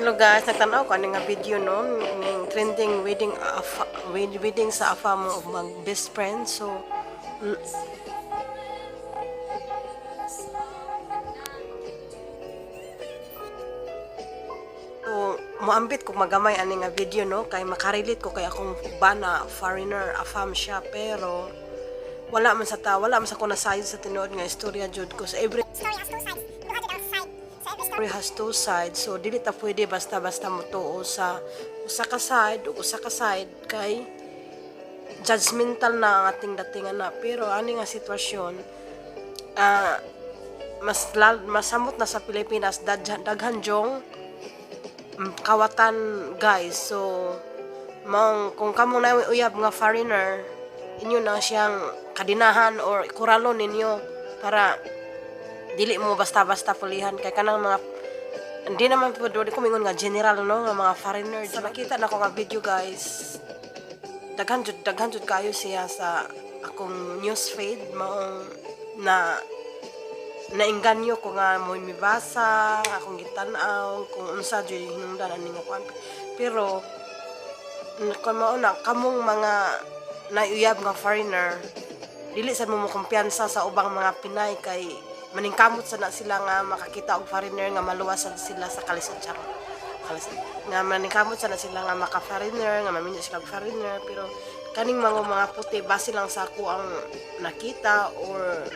Hello guys, nagtanaw ko ani nga video, no, ning trending wedding afa, wedding sa afa mo og mag best friend. So so moambit ko magamay ani nga video, no, kay makarelate ko kay akong bana foreigner, afam siya, pero wala man sa ta, wala man sa ko nasayod sa tinuod nga istorya jud ko sa every story has two sides. Look at it outside. So every story story has two sides. So dili ta pwede basta-basta motuo sa usa ka side ug usa ka side kay judgmental na ang ating datingan na. Pero ani nga sitwasyon, mas masamot na sa Pilipinas, daghan jong kawatan, guys. So maong kung kamo na uyab nga foreigner, inyo na siyang kadinahan or kuralon ninyo para dili mo basta-basta pulihan kay kanang mga hindi naman po dili ko mingon nga general, no, nga mga foreigner. Sa nakita na ko nga video, guys, daghan jud kayo siya sa akong news feed, maong na nainganyo ko nga mo mibasa akong gitan-aw kung unsa jud hinungdan ani nga kuan. Pero kung mao na kamong mga naiuyab nga foreigner, dili sad mo mo kumpiyansa sa ubang mga Pinay kay maningkamot sa na sila nga makakita og foreigner nga maluwasan sila sa kalisod, charot, kalisod, nga maningkamot sa na sila nga maka-foreigner, nga maminyo sila og foreigner. Pero kaning mga puti, base lang sa ako ang nakita or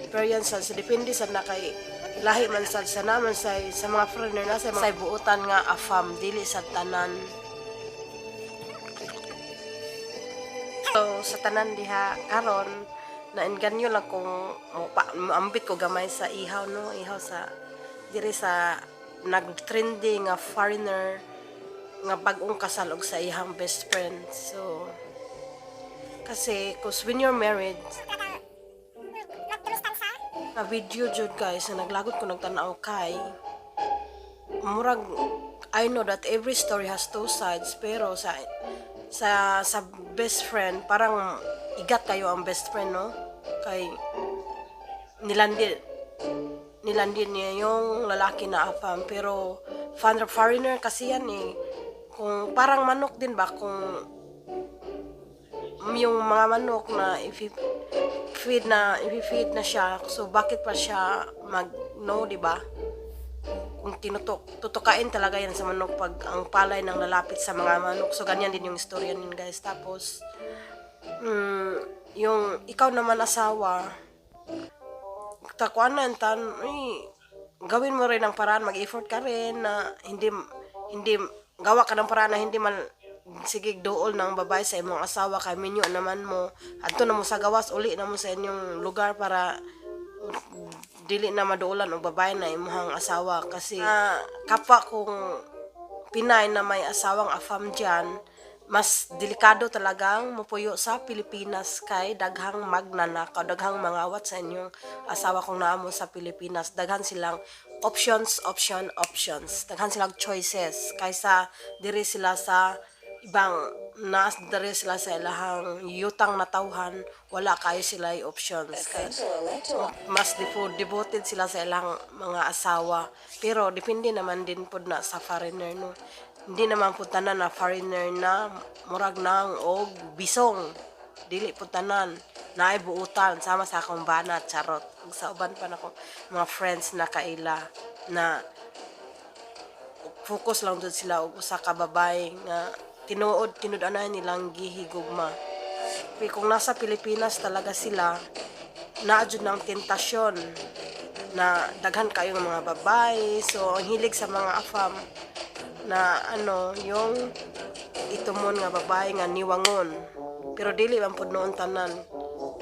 experience sa depende sa na kay lahi man sad sa naman sa mga foreigner na sa mga buotan nga afam, dili sa tanan. So, sa tanan diha karon, nainganyo lang kung moambit ko gamay sa ihaw, no, ihaw sa diri sa nag-trending nga foreigner nga bag-ong kasal og sa iyang best friend. So kasi 'cause when you're married nagtulistan sa na video jud, guys, na naglagot ko nagtan-aw kay murag I know that every story has two sides, pero sa best friend, parang igat kayo ang best friend, no, kay nilandi nilandi niya yung lalaki na afam. Pero foreigner kasi yan eh. Kung parang manok din ba, kung yung mga manok na if feed na if feed na siya, so bakit pa siya mag no, di ba? Kung tinutok tutukain talaga yan sa manok pag ang palay nang lalapit sa mga manok. So ganyan din yung istorya niyan, guys. Tapos yung ikaw naman asawa, takuan na tan eh, gawin mo rin ang paraan, mag-effort ka rin na hindi hindi gawa ka ng paraan na hindi man sige duol ng babae sa imong asawa kay minyo naman mo, adto na mo sa gawas, uli na mo sa inyong lugar para dili na maduolan og babae na imong asawa. Kasi kapwa kung Pinay na may asawang afam dyan, mas delikado talagang mupuyo sa Pilipinas kay daghang magnanakaw, daghang mangawat sa inyong asawa kung naa mo sa Pilipinas. Daghan silang options, option, options. Daghan silang choices kaysa diri sila sa ibang na diri sila sa ilahang yutang natawhan, wala kayo sila options. Kay mas devoted sila sa ilang mga asawa. Pero depende naman din pod na sa foreigner, no. Hindi naman po tanan na foreigner na murag nang og bisong. Dili po tanan naay buutan sama sa akong bana, charot. Ug sa uban pa nako mga friends na kaila na focus lang jud sila og usa ka babae nga tinuod tinud-anay nilang gihigugma. Pero kung nasa Pilipinas talaga sila, naa jud ng tentasyon na daghan kayo ng mga babae. So, ang hilig sa mga afam na ano, yung itumon nga babae nga niwangon. Pero dili man pud noon tanan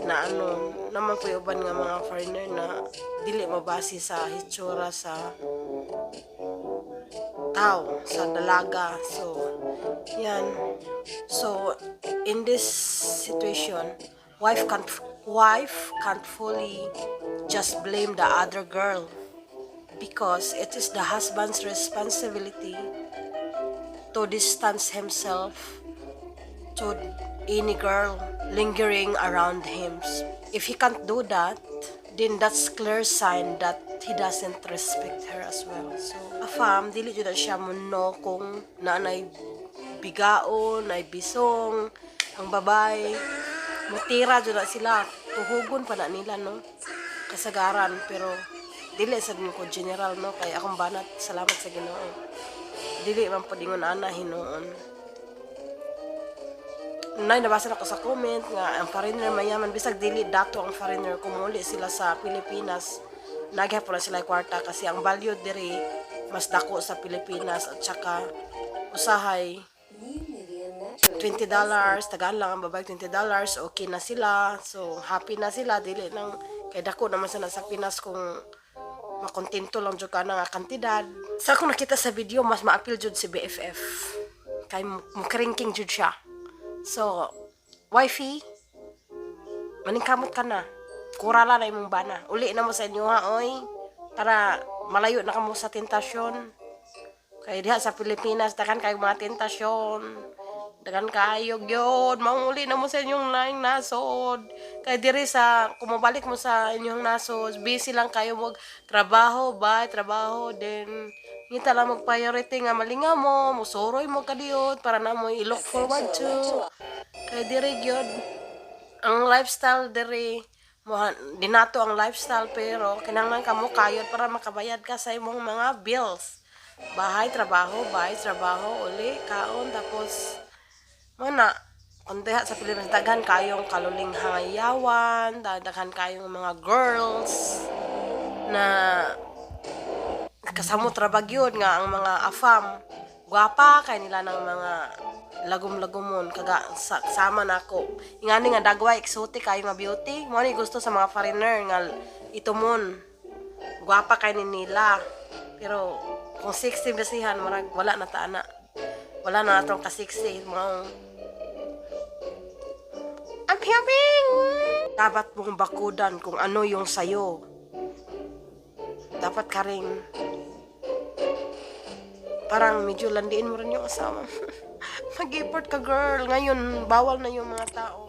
na ano, naman po uban nga mga foreigner na dili mabase sa hitsura sa tao, sa dalaga. So, yan. So, in this situation, wife can't fully just blame the other girl because it is the husband's responsibility to distance himself to any girl lingering around him. If he can't do that, then that's clear sign that he doesn't respect her as well. So, afam, dili jud na siya mo kung naanay bigaon, nay bisong, ang babay, mutira jud na sila, tuhugon pa na nila, no? Kasagaran, pero dili sa din ko general, no? Kay akong banat, salamat sa Ginoo. Dili man pud ingon ana hinuon. Nay nabasa na ko sa comment nga ang foreigner mayaman, bisag dili dato ang foreigner, kung muli sila sa Pilipinas, nagyapon na sila kwarta kasi ang value diri mas dako sa Pilipinas. At saka usahay $20, tagaan lang ang babae $20, okay na sila. So happy na sila, dili nang kay dako naman sa nasa Pinas kung makontento lang jud ka na nga kantidad. Sa akong nakita sa video, mas maapil jud si BFF kay mukringking jud siya. So, wifey, maningkamot ka na. Kurala na imong bana. Uli na mo sa inyo ha, oy. Para malayo na kamo sa tentasyon. Kay diha sa Pilipinas, daghan kayo mga tentasyon. Daghan kayo gyud. Manguli na mo sa inyong laing nasod. Kay diri sa, kung mabalik mo sa inyong nasod, busy lang kayo mag trabaho, bye, trabaho, then ngita lang mag priority nga malinga mo, musuroy mo kadiyot para na mo i-look forward to. Kay diri gyud ang lifestyle diri mo dinato ang lifestyle, pero kinahanglan ka mo kayod para makabayad ka sa imong mga bills. Bahay, trabaho, uli, kaon, tapos mo na. Kung diha sa Pilipinas, daghan kayong kaluling hangayawan, daghan kayong mga girls na kasamot ra ba gyud nga ang mga afam gwapa kay nila ng mga lagom-lagomon kaga sa, sama nako ingani nga dagway, exotic kayo nga beauty mo ni gusto sa mga foreigner nga itumon, gwapa kay ni nila. Pero kung 60 basihan, murag wala na ta ana, wala na atong ka 60 mga I'm having. Dapat mong bakudan kung ano yung sayo. Dapat ka ring parang medyo landiin mo rin yung asawa. Mag-effort ka, girl. Ngayon, bawal na yung mga tao.